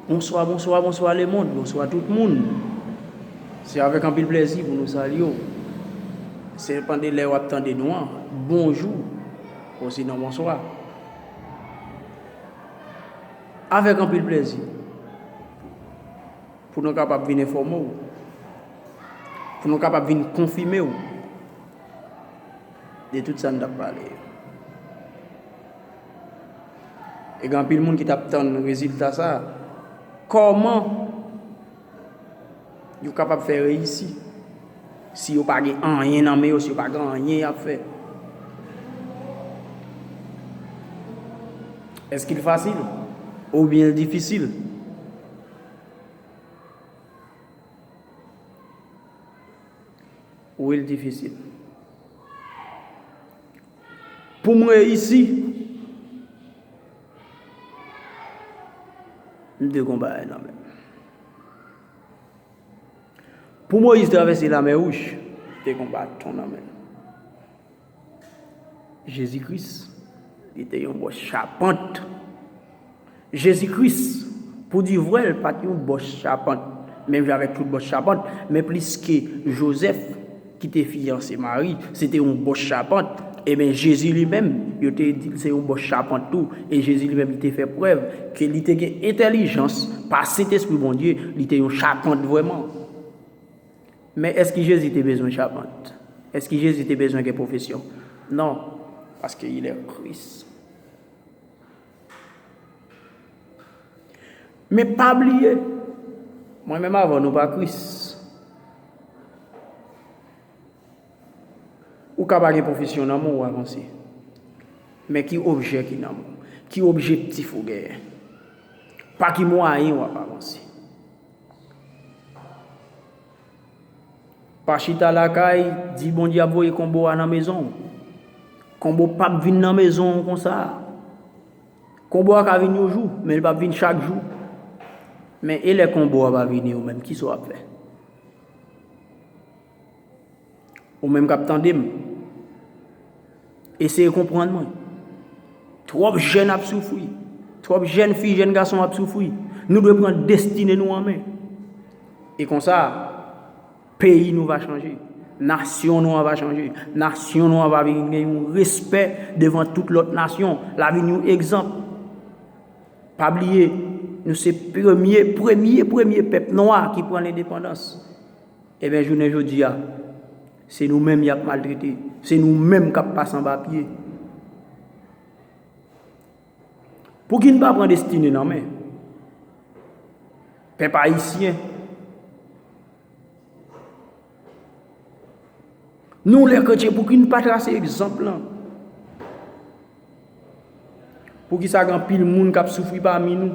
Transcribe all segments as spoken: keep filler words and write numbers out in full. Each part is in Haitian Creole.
Bonswa, bonswa, bonswa lemonn, bonswa tout moun. Se avèk anpil plèzi pou nou salye w. Se pandan lè w ap tande nou an, bonjou, osinon bonswa. Avèk anpil plèzi, pou nou kapab vin enfòme w, pou nou kapab vin konfime w de tout sa n t ap pale yo. E gen anpil moun ki t ap tann rezilta sa a. Kòman yo kapab fè reyisi si yo pa gen anyen nan men yo, si yo pa gen anyen y ap fè? Èske l fasil oubyen l difisil? Wi, l difisil. Pou m reyisi, m te gen yon bagay nan men m. Pou Moyiz travèse Lamè Wouj, te gen yon baton nan men l. Jezi Kris, li te yon bòs chapant. Jezi Kris, pou di vrè, l pa t yon bòs chapant, menm jan avèk tout bòs chapant, men pliske Jozèf, ki te fiyanse Mari, se te yon bòs chapant, ebyen, Jezi li menm, yo te di l se yon bòs chapant tou, e Jezi li menm, li te fè prèv ke li te gen entèlijans pa Sentespri Bondye, li te yon chapant vrèman. Men èske Jezi te bezwen chapant? Èske Jezi te bezwen gen pwofesyon? Non, paske il est Christ. Men pa bliye, mwen menm avè w nou pa Kris. Ou ka pa gen pwofesyon nan men w, w avanse. Men ki objè ki nan men w? Ki objektif ou genyen? Pa ki mwayen w ap avanse? Pa chita lakay, di Bondye ap voye konbo a nan mezon w. Konbo p ap vin nan mezon w konsa. Konbo a ka vin yon jou, men li p ap vin chak jou. Men e lè konbo a pa vini, ou menm, kisa w ap fè? Ou menm k ap tande m, eseye konprann mwen. Twòp jèn ap soufri. Twòp jèn fi, jèn gason ap soufri. Nou dwe pran destine nou an men. E konsa, peyi nou va chanje. Nasyon nou an va chanje. Nasyon nou an va vin gen yon respè devan tout lòt nasyon. L a vin yon egzanp. Pa bliye, nou se premye, premye, premye pèp nwa ki pran lendepandans. Ebyen, jounen jodi a, se nou menm y ap maltrete. Se nou menm k ap pase anba pye. Pouki n pa pran destine nan men? Pèp ayisyen, nou, lè kretyen, pouki n pa trase egzanp lan? Poukisa gen anpil moun k ap soufri pami nou?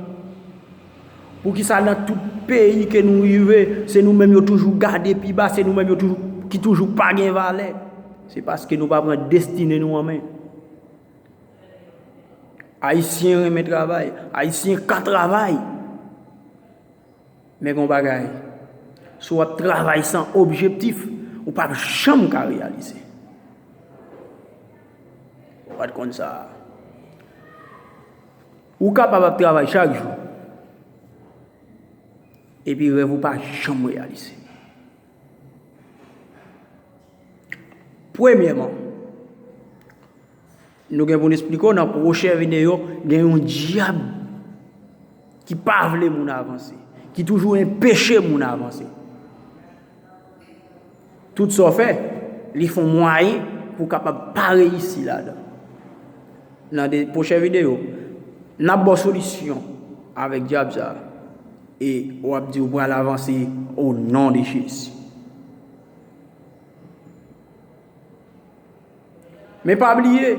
Poukisa nan tout peyi ke nou rive, se nou menm yo toujou gade pi ba, se nou menm yo toujou, ki toujou pa gen valè? Se paske nou pa pran destine nou an men. Ayisyen renmen travay, Ayisyen ka travay. Men gen yon bagay, si w ap travay san objektif, ou p ap janm ka reyalize. Ou pa t konn sa? Ou kapab ap travay chak jou, epi rèv ou pa janm reyalize. Premyèman, nou gen pou n esplike w nan pwochen videyo, gen yon dyab ki pa vle moun avanse, ki toujou enpeche moun avanse. Tout sa w fè, li fè yon mwayen pou w kapab pa reyisi ladan. Nan de pwochen videyo, n ap ba w solisyon avèk dyab sa a. E w ap di w pral avanse o non de Jezi. Men pa bliye,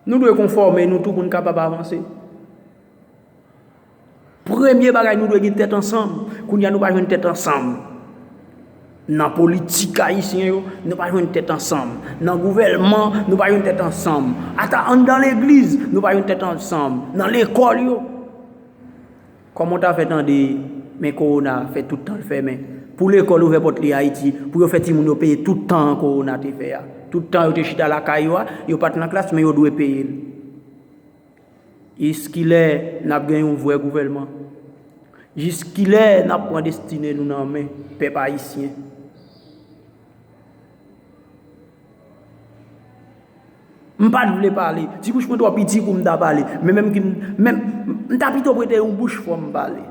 nou dwe konfòme nou tou pou n kapab avanse. Premye bagay, nou dwe gen tèt ansanm. Kounye a, nou pa jwenn tèt ansanm. Nan politik ayisyen yo, nou pa jwenn tèt ansanm. Nan gouvènman, nou pa jwenn tèt ansanm. Ata anndan legliz, nou pa jwenn tèt ansanm. Nan lekòl yo. Kòman w ta fè tande, men kowona fè tout tan l fèmen? Pou lekòl ouvè pòt li Ayiti, pou yo fè timoun yo peye tout tan an kowona te fè a. Tout tan yo te chita lakay yo a, yo pa t nan klas, men yo dwe peye l. Jiskilè n ap gen yon vrè gouvènman? Jiskilè n ap pran destine nou nan men pèp ayisyen? M pa t vle pale. Ti bouch mwen twò piti pou m ta pale. Men menm ki m, menm, m ta pito prete yon bouch fò m pale.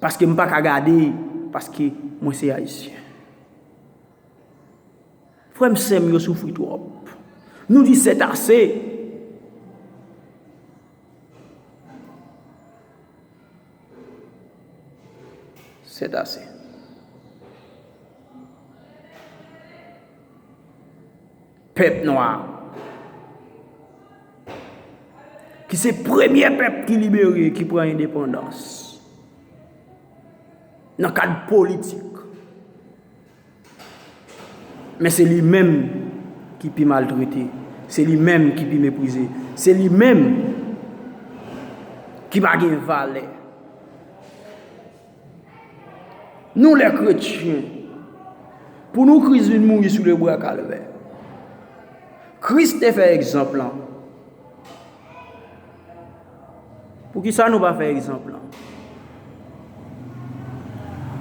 Paske m pa ka gade, paske mwen se ayisyen. Frè m, sè m, yo soufri twòp. Nou di c'est assez. C'est assez. Pèp nwa, ki se premye pèp ki libere, ki pran endepandans nan kad politik. Men se li menm ki pi maltrete, se li menm ki pi meprize, se li menm ki pa gen valè. Nou, lè kretyen, pou nou, Kris vin mouri sou lebwa Kalvè. Kris te fè egzanp lan. Poukisa nou pa fè egzanp lan?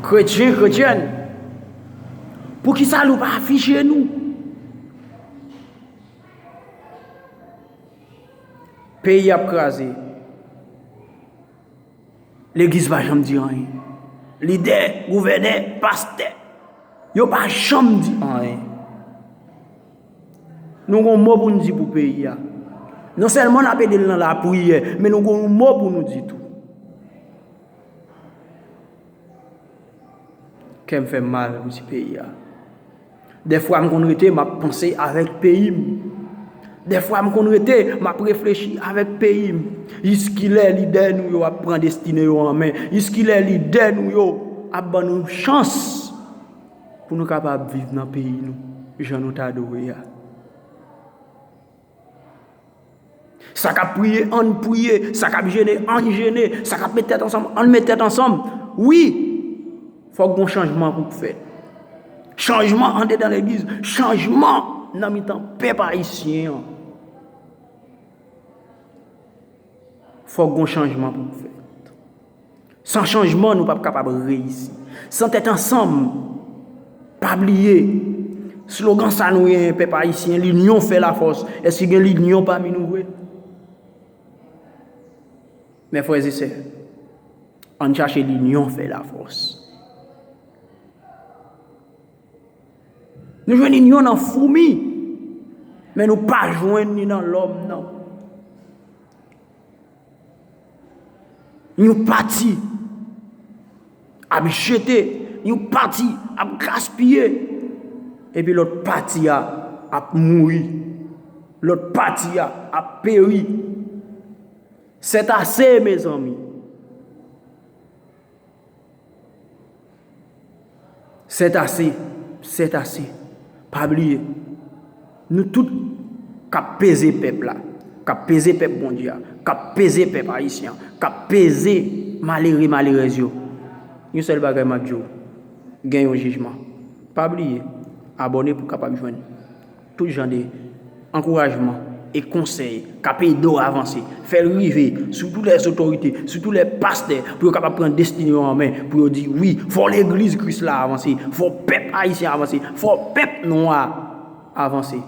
Kretyen, kretyèn, poukisa nou pa afiche nou? Peyi ap kraze. Legliz pa janm di anyen. Lidè, gouvènè, pastè, yo pa janm di anyen. Nou gon mo pou n di pou peyi a. Non sèlman n ap ede l nan lapriyè, men nou gon mo pou nou di tou. Kè m fè m mal pou ti peyi a. Dèfwa m konn rete, m ap panse avèk peyi m. Dèfwa m konn rete, m ap reflechi avèk peyi m. Jiskilè lidè nou yo ap pran destine yo an men? Jiskilè lidè nou yo ap ban nou chans pou nou kapab viv nan peyi nou jan nou ta dwe a? Sa k ap priye, ann priye. Sa k ap jene, ann jene. Sa k ap met tèt ansanm, ann met tèt ansanm. Wi, fòk gon chanjman pou k fèt. Chanjman andedan legliz, chanjman nan mitan pèp ayisyen an. Fòk gon chanjman pou k fèt. San chanjman, nou p ap kapab reyisi. San tèt ansanm, pa bliye, slogan sa nou genyen, pèp ayisyen, linyon fè lafòs. Èske gen linyon pami nou vre? Mes frères et sœurs, ann chache linyon fè lafòs. Nou jwenn linyon nan foumi, men nou pa jwenn li nan lòm nan. Yon pati ap jete, yon pati ap gaspiye, epi lòt pati a ap mouri, lòt pati a ap peri. C'est assez, mezanmi. C'est assez, c'est assez. Pa bliye, nou tout k ap peze pèp la, k ap peze pèp Bondye a, k ap peze pèp ayisyen an, k ap peze malere, malerèz yo, yon sèl bagay m ap di w, gen yon jijman. Pa bliye, abòne pou w kapab jwenn tout jan de ankourajman e konsèy k ap ede w avanse. Fè l rive sou tout lè otorite, sou tout lè pastè, pou yo kapab pran destine yo an men, pou yo di, wi, fò legliz Kris la avanse, fò pèp ayisyen avanse, fò pèp nwa avanse.